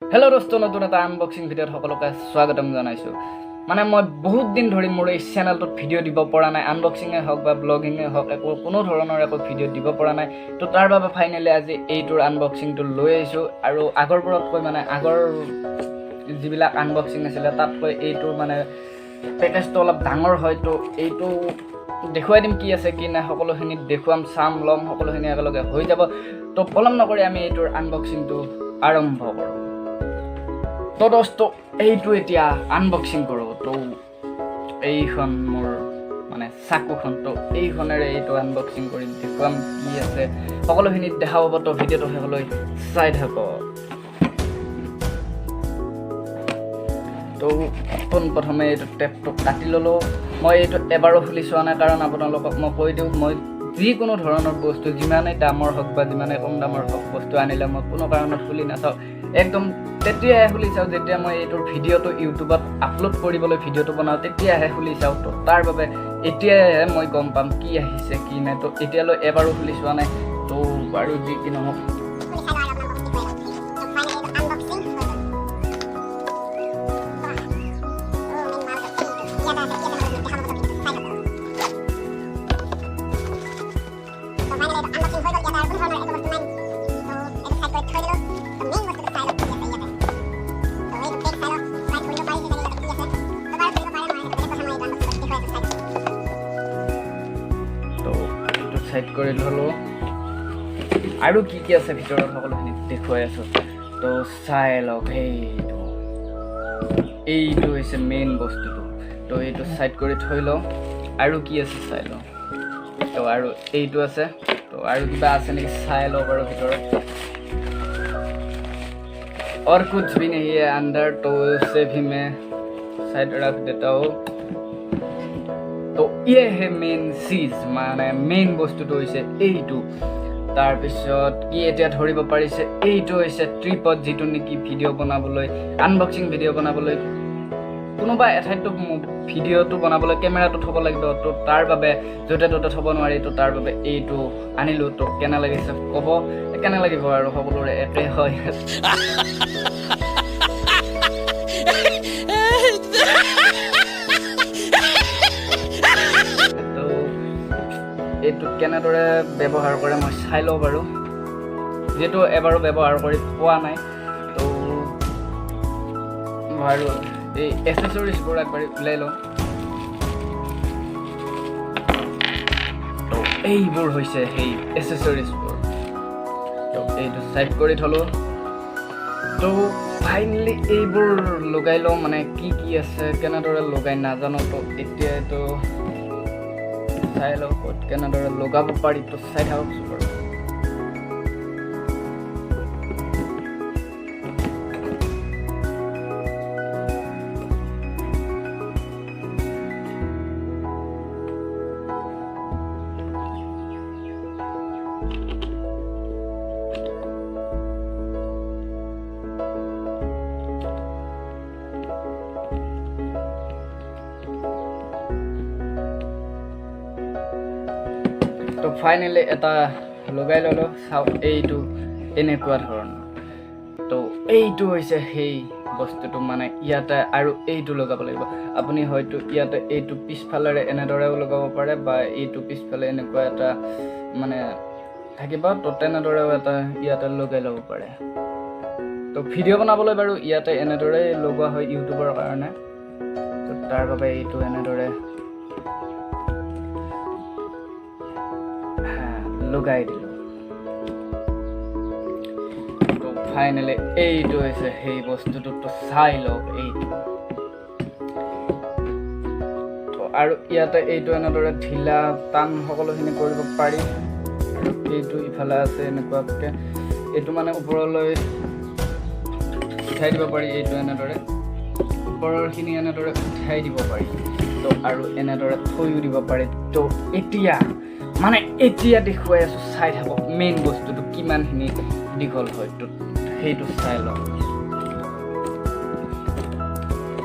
Hello' দোস্ত, নতুন এটা আনবক্সিং ভিডিঅ'ত সকলোকে স্বাগতম জনাইছোঁ। মানে মই বহুত দিন ধৰি মোৰ এই চেনেলটোত ভিডিঅ' দিব পৰা নাই, আনবক্সিঙে হওক বা ব্লগিঙে হওক, একো কোনো ধৰণৰ একো ভিডিঅ' দিব পৰা নাই। তো তাৰ বাবে ফাইনেলি আজি এইটোৰ আনবক্সিংটো লৈ আহিছোঁ। আৰু আগৰবোৰতকৈ, মানে আগৰ যিবিলাক আনবক্সিং আছিলে তাতকৈ এইটোৰ মানে পেকেজটো অলপ ডাঙৰ হয়। তো এইটো দেখুৱাই দিম, কি আছে কি নাই সকলোখিনি দেখুৱাম, চাম ল'ম, সকলোখিনি একেলগে হৈ যাব। তো পলম নকৰি আমি এইটোৰ আনবক্সিংটো আৰম্ভ কৰোঁ। তো দোস্ত, এইটো এতিয়া আনবক্সিং কৰোঁ। তো এইখন মোৰ মানে চাকুখন, তো এইখনেৰে এইটো আনবক্সিং কৰি দেখুৱাম, কি আছে সকলোখিনিত দেখা পাব। তো ভিডিঅ'টো শেষলৈ চাই থাকক। তো পোনপ্ৰথমে এইটো টেপটো কাটি ল'লোঁ। মই এইটো এবাৰো খুলি চোৱা নাই, কাৰণ আপোনালোকক মই কৈ দিওঁ, মই যিকোনো ধৰণৰ বস্তু, যিমানেই দামৰ হওক বা যিমানেই কম দামৰ হওক, বস্তু আনিলে মই কোনো কাৰণত খুলি নাচাওঁ। একদম তেতিয়াহে খুলি চাওঁ যেতিয়া মই এইটোৰ ভিডিঅ'টো ইউটিউবত আপলোড কৰিবলৈ ভিডিঅ'টো বনাওঁ, তেতিয়াহে খুলি চাওঁ। তো তাৰ বাবে এতিয়াহে মই গম পাম কি আহিছে কি নাই। তো এতিয়ালৈ এবাৰো খুলি চোৱা নাই। তো বাৰু যি কি নহওক, তো এইটো চাইড কৰি ল'লোঁ। আৰু কি কি আছে ভিতৰত সকলোখিনি দেখুৱাই আছোঁ, তো চাই লওক। এইটো হৈছে মেইন বস্তুটো। তো এইটো চাইড কৰি থৈ লওঁ। আৰু কি আছে চাই লওঁ। তো আৰু এইটো আছে। তো আৰু কিবা আছে নেকি চাই লওঁ বাৰু ভিতৰত। और कुछ भी नहीं है अंदर, तो उसे भी मैं साइड रख देता हूँ। तो ये है মেইন चीज, মানে মেইন বস্তুটো হৈছে এইটো। তাৰপিছত কি এতিয়া ধৰিব পাৰিছে, এইটো হৈছে ট্ৰিপড, যিটো নেকি ভিডিঅ' বনাবলৈ, আনবক্সিং ভিডিঅ' বনাবলৈ কোনোবা এঠাইততো ভিডিঅ'টো বনাবলৈ কেমেৰাটো থ'ব লাগিব। তো তাৰ বাবে য'তে ত'তে থ'ব নোৱাৰি, তো তাৰ বাবে এইটো আনিলোঁ। তো কেনে লাগিছে ক'ব। কেনে লাগিব আৰু, সকলোৰে একে হয়। তো এইটো কেনেদৰে ব্যৱহাৰ কৰে মই চাই লওঁ বাৰু, যিহেতু এবাৰো ব্যৱহাৰ কৰি পোৱা নাই। তো বাৰু এই এচেচৰিজবোৰ আগবাঢ়ি ওলাই লওঁ। তো এইবোৰ হৈছে সেই এচেচৰিজবোৰ। তো এইটো চাইড কৰি থ'লোঁ। তো ফাইনেলি এইবোৰ লগাই লওঁ, মানে কি কি আছে কেনেদৰে লগাই নাজানো। তো এতিয়া এইটো চাই লওঁ ক'ত কেনেদৰে লগাব পাৰি। তো চাই থাককচোন বাৰু। তো ফাইনেলি এটা লগাই ল'লোঁ, চাওক এইটো এনেকুৱা ধৰণৰ। তো এইটো হৈছে সেই বস্তুটো, মানে ইয়াতে আৰু এইটো লগাব লাগিব। আপুনি হয়তো ইয়াতে এইটো পিছফালেৰে এনেদৰেও লগাব পাৰে বা এইটো পিছফালে এনেকুৱা এটা মানে থাকিব, তো তেনেদৰেও এটা ইয়াতে লগাই ল'ব পাৰে। তো ভিডিঅ' বনাবলৈ বাৰু ইয়াতে এনেদৰেই লগোৱা হয় ইউটিউবৰ কাৰণে। তো তাৰ বাবে এইটো এনেদৰে লগাই দিলোঁ। তো ফাইনেলি এইটো হৈছে সেই বস্তুটো। তো চাই লওক এইটো। তো আৰু ইয়াতে এইটো এনেদৰে ঢিলা টান সকলোখিনি কৰিব পাৰি। আৰু এইটো ইফালে আছে এনেকুৱাকৈ, এইটো মানে ওপৰলৈ উঠাই দিব পাৰি। এইটো এনেদৰে ওপৰৰখিনি এনেদৰে উঠাই দিব পাৰি। তো আৰু এনেদৰে থৈও দিব পাৰি। তো এতিয়া মানে এতিয়া দেখুৱাই আছোঁ, চাই থাকক মেইন বস্তুটো কিমানখিনি দীঘল হয়, তো সেইটো চাই লওক।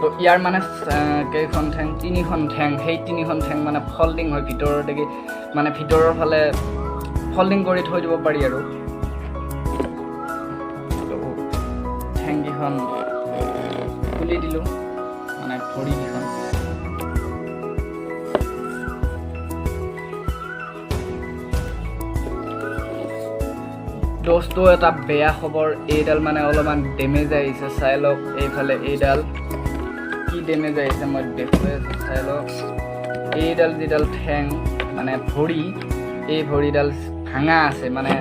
তো ইয়াৰ মানে কেইখন ঠেং, তিনিখন ঠেং। সেই তিনিখন ঠেং মানে ফল্ডিং হয় ভিতৰৰ দেখি, মানে ভিতৰৰ ফালে ফল্ডিং কৰি থৈ দিব পাৰি। আৰু এইকেইখন খুলি দিলোঁ, মানে ভৰিকেইখন। দোস্ত, এটা বেয়া খবৰ, এইডাল মানে অলপমান ডেমেজ আহিছে। চাই লওক, এইফালে এইডাল কি ডেমেজ আহিছে মই দেখুৱাই আছোঁ, চাই লওক। এইডাল যিডাল ঠেং, মানে ভৰি, এই ভৰিডাল ভাঙা আছে। মানে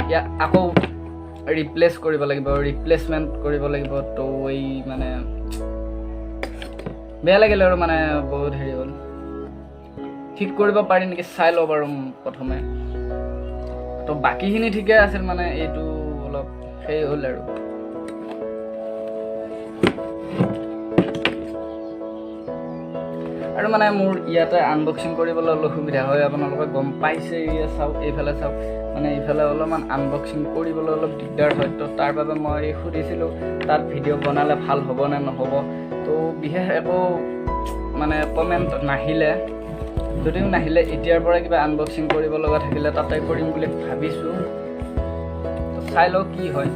ইয়াক আকৌ ৰিপ্লেচ কৰিব লাগিব, ৰিপ্লেচমেণ্ট কৰিব লাগিব। তো এই মানে বেয়া লাগিল আৰু মানে বহুত হেৰি হ'ল। ঠিক কৰিব পাৰি নেকি চাই লওঁ বাৰু প্ৰথমে। তো বাকীখিনি ঠিকে আছিল, মানে এইটো অলপ সেই হ'ল আৰু। আৰু মানে মোৰ ইয়াতে আনবক্সিং কৰিবলৈ অলপ অসুবিধা হয়, আপোনালোকে গম পাইছে। ইয়াত চাওক, এইফালে চাওক, মানে এইফালে অলপমান আনবক্সিং কৰিবলৈ অলপ দিগদাৰ হয়। তো তাৰ বাবে মই সুধিছিলোঁ তাত ভিডিঅ' বনালে ভাল হ'ব নে নহ'ব। তো বিশেষ একো মানে কমেণ্ট নাহিলে। যদিও নাহিলে, এতিয়াৰ পৰা কিবা আনবক্সিং কৰিব লগা থাকিলে তাতে কৰিম বুলি ভাবিছোঁ। তো চাই লওঁ কি হয়।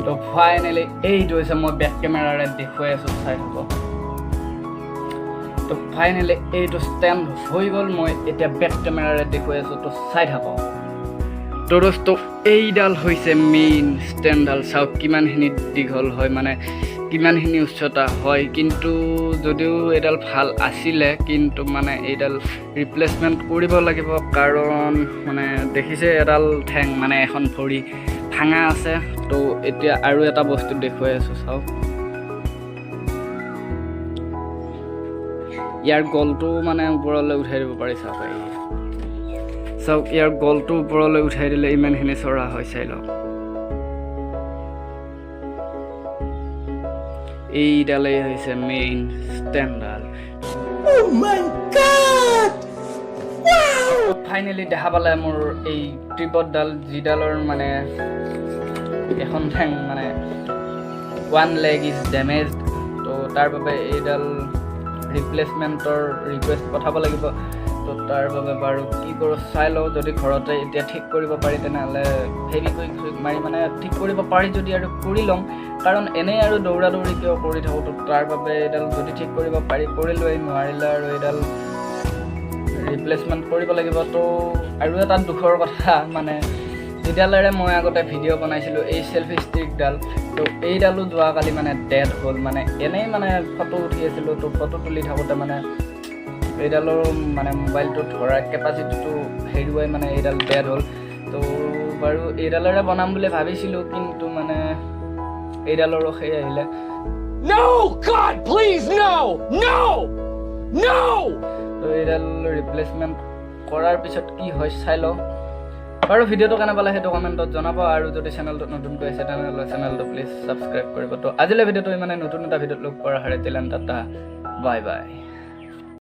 তো ফাইনেলি এইটো হৈছে, মই বেক কেমেৰাৰে দেখুৱাই আছোঁ, চাই থাকক। তো ফাইনেলি এইটো ষ্টেণ্ড হৈ গ'ল, মই এতিয়া বেক কেমেৰাৰে দেখুৱাই আছোঁ, তো চাই থাকক। তো দোস্ত, এইডাল হৈছে মেইন ষ্টেণ্ডডাল। চাওক কিমানখিনি দীঘল হয়, মানে কিমানখিনি উচ্চতা হয়। কিন্তু যদিও এইডাল ভাল আছিলে, কিন্তু মানে এইডাল ৰিপ্লেচমেণ্ট কৰিব লাগিব, কাৰণ মানে দেখিছে এডাল ঠেং, মানে এখন ভৰি ভাঙা আছে। তো এতিয়া আৰু এটা বস্তু দেখুৱাই আছোঁ, চাওক। ইয়াৰ গলটো মানে ওপৰলৈ উঠাই দিব পাৰি। চাওক, এই চাওক, ইয়াৰ গলটো ওপৰলৈ উঠাই দিলে ইমানখিনি চৰা হয়, চাই লওক। এইডালেই হৈছে main ষ্টেণ্ডডাল। Oh my God! Finally দেখা পালে মোৰ এই ট্ৰিপডডাল, যিডালৰ মানে এখন ঠেং, মানে ওৱান লেগ is damage. তো তাৰ বাবে এইডাল ৰিপ্লেচমেণ্টৰ ৰিকুৱেষ্ট পঠাব লাগিব। তো তাৰ বাবে বাৰু কি কৰোঁ চাই লওঁ। যদি ঘৰতে এতিয়া ঠিক কৰিব পাৰি, তেনেহ'লে ফেভিকুইক মাৰি মানে ঠিক কৰিব পাৰি যদি আৰু কৰি ল'ম, কাৰণ এনেই আৰু দৌৰা দৌৰি কিয় কৰি থাকোঁ। তো তাৰ বাবে এইডাল যদি ঠিক কৰিব পাৰি কৰিলোৱেই, নোৱাৰিলে আৰু এইডাল ৰিপ্লেচমেণ্ট কৰিব লাগিব। তো আৰু এটা দুখৰ কথা, মানে যিডালেৰে মই আগতে ভিডিঅ' বনাইছিলোঁ, এই চেল্ফি ষ্টিকডাল, তো এইডালো যোৱাকালি মানে ডেড হ'ল। মানে এনেই মানে ফটো উঠি আছিলোঁ, তো ফটো তুলি থাকোঁতে মানে এইডালৰ মানে মোবাইলটো ধৰাৰ কেপাচিটিটো হেৰুৱাই মানে এইডাল ডেড হ'ল। তো বাৰু এইডালেৰে বনাম বুলি ভাবিছিলোঁ, কিন্তু মানে এইডালৰো সেই আহিলে। No! God, please, no! No! No! তো এইডাল ৰিপ্লেচমেণ্ট কৰাৰ পিছত কি হয় চাই লওঁ। বাৰু ভিডিঅ'টো কেনে পালে সেইটো কমেণ্টত জনাব, আৰু যদি চেনেলটোত নতুনকৈ আছে তেনেহ'লে চেনেলটো প্লিজ ছাবস্ক্ৰাইব কৰিব। তো আজিলৈ ভিডিঅ'টো ইমানে। নতুন এটা ভিডিঅ'ত লগ পোৱাৰ আশাৰে, টিল টাটা, বাই বাই।